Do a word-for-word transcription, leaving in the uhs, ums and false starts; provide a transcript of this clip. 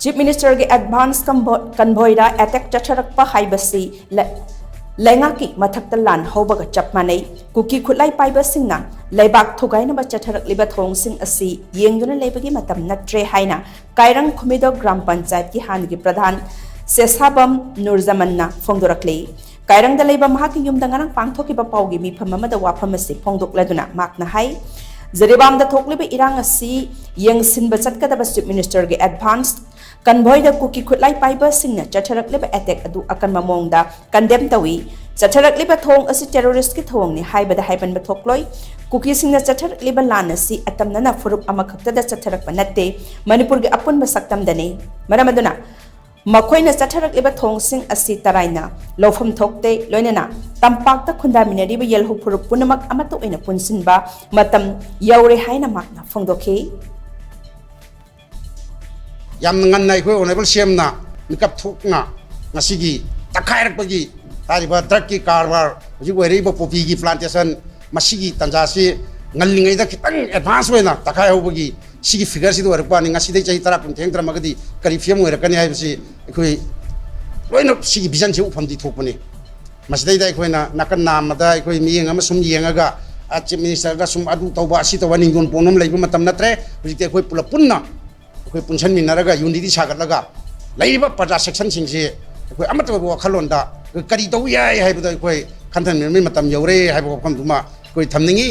Chief Minister ꯒꯤ advance convoy ꯗ attack ꯆꯠꯊꯔꯛꯄ ꯍꯥꯏꯕꯁꯤ ꯂꯩꯉꯥꯛꯀꯤ ꯃꯊꯛꯇ ꯂꯥꯟ ꯍꯧꯕꯒ ꯆꯞ ꯃꯥꯟꯅꯩ꯫ ꯀꯨꯀꯤ ꯈꯨꯠꯂꯥꯏ ꯄꯥꯏꯕꯁꯤꯡꯅ ꯂꯩꯕꯥꯛ ꯊꯨꯒꯥꯏꯅꯕ ꯆꯠꯊꯔꯛꯂꯤꯕ ꯊꯧꯑꯣꯡꯁꯤꯡ ꯑꯁꯤ ꯌꯦꯡꯗꯨꯅ ꯂꯩꯕꯒꯤ ꯃꯇꯝ ꯅꯠꯇ꯭ꯔꯦ ꯍꯥꯏꯅ ꯀꯥꯏꯔꯪ ꯈꯨꯃꯤꯗꯣ ꯒ꯭ꯔꯥꯝ ꯄꯟꯆꯥꯌꯠꯀꯤ ꯍꯥꯟꯅꯒꯤ ꯄ꯭ꯔꯙꯥꯟ ꯁꯦꯁꯥꯕꯝ ꯅꯨꯔꯖꯃꯟꯅ ꯐꯣꯡꯗꯣꯔꯛꯂꯤ꯫ ꯀꯥꯏꯔꯪꯗ ꯂꯩꯕ ꯃꯍꯥꯛꯀꯤ ꯌꯨꯝꯗ ꯉꯔꯥꯡ ꯄꯥꯡꯊꯣꯛꯈꯤꯕ ꯄꯥꯎꯒꯤ ꯃꯤꯐꯝ ꯑꯃꯗ ꯋꯥꯐꯝ ꯑꯁꯤ ꯐꯣꯡꯗꯣꯛꯂꯗꯨꯅ ꯃꯍꯥꯛꯅ ꯍꯥꯏ, ꯖꯤꯔꯤꯕꯥꯝꯗ ꯊꯣꯛꯂꯤꯕ ꯏꯔꯥꯡ ꯑꯁꯤ ꯌꯦꯡꯁꯤꯟꯕ ꯆꯠꯀꯗꯕ Chief Minister ꯒꯤ advance convoy ꯗ ꯀꯨꯀꯤ ꯈꯨꯠꯂꯥꯏ ꯄꯥꯏꯕꯁꯤꯡꯅ ꯆꯠꯊꯔꯛꯂꯤꯕ attack ꯑꯗꯨ ꯑꯀꯟꯕ ꯃꯑꯣꯡꯗ condemn ꯇꯧꯏ꯫ ꯆꯠꯊꯔꯛꯂꯤꯕ ꯊꯧꯑꯣꯡ ꯑꯁꯤ terrorist ꯀꯤ ꯊꯧꯑꯣꯡꯅꯤ ꯍꯥꯏꯕꯗ ꯍꯥꯏꯃꯟꯕ ꯊꯣꯛꯂꯣꯏ꯫ ꯀꯨꯀꯤꯁꯤꯡꯅ ꯆꯠꯊꯔꯛꯂꯤꯕ ꯂꯥꯟ ꯑꯁꯤ ꯑꯇꯝꯅꯅ ꯐꯨꯔꯨꯞ ꯑꯃꯈꯛꯇꯗ ꯆꯠꯊꯔꯛꯄ ꯅꯠꯇꯦ, ꯃꯅꯤꯄꯨꯔꯒꯤ ꯑꯄꯨꯟꯕ ꯁꯛꯇꯝꯗꯅꯤ꯫ ꯃꯔꯝ ꯑꯗꯨꯅ ꯃꯈꯣꯏꯅ ꯆꯠꯊꯔꯛꯂꯤꯕ ꯊꯧꯑꯣꯡꯁꯤꯡ ꯑꯁꯤ ꯇꯔꯥꯏꯅ ꯂꯧꯐꯝ ꯊꯣꯛꯇꯦ, ꯂꯣꯏꯅꯅ ꯇꯝꯄꯥꯛꯇ ꯈꯨꯟꯗꯥꯃꯤꯟꯅꯔꯤꯕ ꯌꯦꯜꯍꯧ ꯐꯨꯔꯨꯞ ꯄꯨꯝꯅꯃꯛ ꯑꯃꯠꯇ ꯑꯣꯏꯅ ꯄꯨꯟꯁꯤꯟꯕ ꯃꯇꯝ ꯌꯧꯔꯦ ꯍꯥꯏꯅ ꯃꯍꯥꯛꯅ ꯐꯣꯡꯗꯣꯛꯈꯤ꯫ ꯌꯥꯝꯅ ꯉꯟꯅ ꯑꯩꯈꯣꯏ Honourable C M ꯅ ꯃꯤꯀꯞ ꯊꯣꯛꯅ ꯉꯁꯤꯒꯤ ꯇꯛꯈꯥꯏꯔꯛꯄꯒꯤ ꯍꯥꯏꯔꯤꯕ drug ꯀꯤ ꯀꯔꯕꯥꯔ, ꯍꯧꯖꯤꯛ ꯑꯣꯏꯔꯛꯏꯕ poppy ꯒꯤ plantation, ꯃꯁꯤꯒꯤ ꯇꯥꯟꯖꯥꯁꯤ ꯉꯜꯂꯤꯉꯩꯗ ꯈꯤꯇꯪ advance ꯑꯣꯏꯅ ꯇꯛꯈꯥꯏꯍꯧꯕꯒꯤ ꯁꯤꯒꯤ figure ꯁꯤꯗ ꯑꯣꯏꯔꯛꯄꯅꯤ꯫ ꯉꯁꯤꯗꯩ ꯆꯍꯤ ꯇꯔꯥ ꯀꯨꯟ ꯊꯦꯡꯊꯔꯝꯃꯒꯗꯤ ꯀꯔꯤ ꯐꯤꯕꯝ ꯑꯣꯏꯔꯛꯀꯅꯤ ꯍꯥꯏꯕꯁꯤ ꯑꯩꯈꯣꯏ ꯂꯣꯏꯅ ꯁꯤꯒꯤ vision ꯁꯤ ꯎꯐꯝꯗꯤ ꯊꯣꯛꯄꯅꯤ꯫ ꯃꯁꯤꯗꯩꯗ ꯑꯩꯈꯣꯏꯅ ꯅꯥꯀꯟ ꯅꯥꯝꯃꯗ ꯑꯩꯈꯣꯏ ꯃꯤꯠꯌꯦꯡ ꯑꯃ ꯁꯨꯝ ꯌꯦꯡꯉꯒ, ꯑ, Chief Minister ꯒ ꯁꯨꯝ ꯑꯗꯨ ꯇꯧꯕ, ꯑꯁꯤ ꯇꯧꯕ, ꯅꯤꯡꯗꯣꯟ ꯄꯣꯟ ꯑꯃ ꯂꯩꯕ ꯃꯇꯝ ꯅꯠꯇ꯭ꯔꯦ꯫ ꯍꯧꯖꯤꯛꯇꯤ ꯑꯩꯈꯣꯏ ꯄꯨꯂꯞ ꯄꯨꯟꯅ ꯑꯩꯈꯣꯏ ꯄꯨꯟꯁꯟꯃꯤꯟꯅꯔꯒ, unity ꯁꯥꯒꯠꯂꯒ, ꯂꯩꯔꯤꯕ ꯄ꯭ꯔꯖꯥ section ꯁꯤꯡꯁꯤ ꯑꯩꯈꯣꯏ ꯑꯃꯠꯇ ꯑꯣꯏꯕ ꯋꯥꯈꯜꯂꯣꯟꯗ ꯑꯩꯈꯣꯏ ꯀꯔꯤ ꯇꯧꯕ ꯌꯥꯏ ꯍꯥꯏꯕꯗꯣ ꯑꯩꯈꯣꯏ ꯈꯟꯊꯃꯤꯟꯅꯕꯒꯤ ꯃꯇꯝ ꯌꯧꯔꯦ ꯍꯥꯏꯕ ꯋꯥꯐꯝꯗꯨꯃ ꯑꯩꯈꯣꯏ ꯊꯝꯅꯤꯡꯉꯤ꯫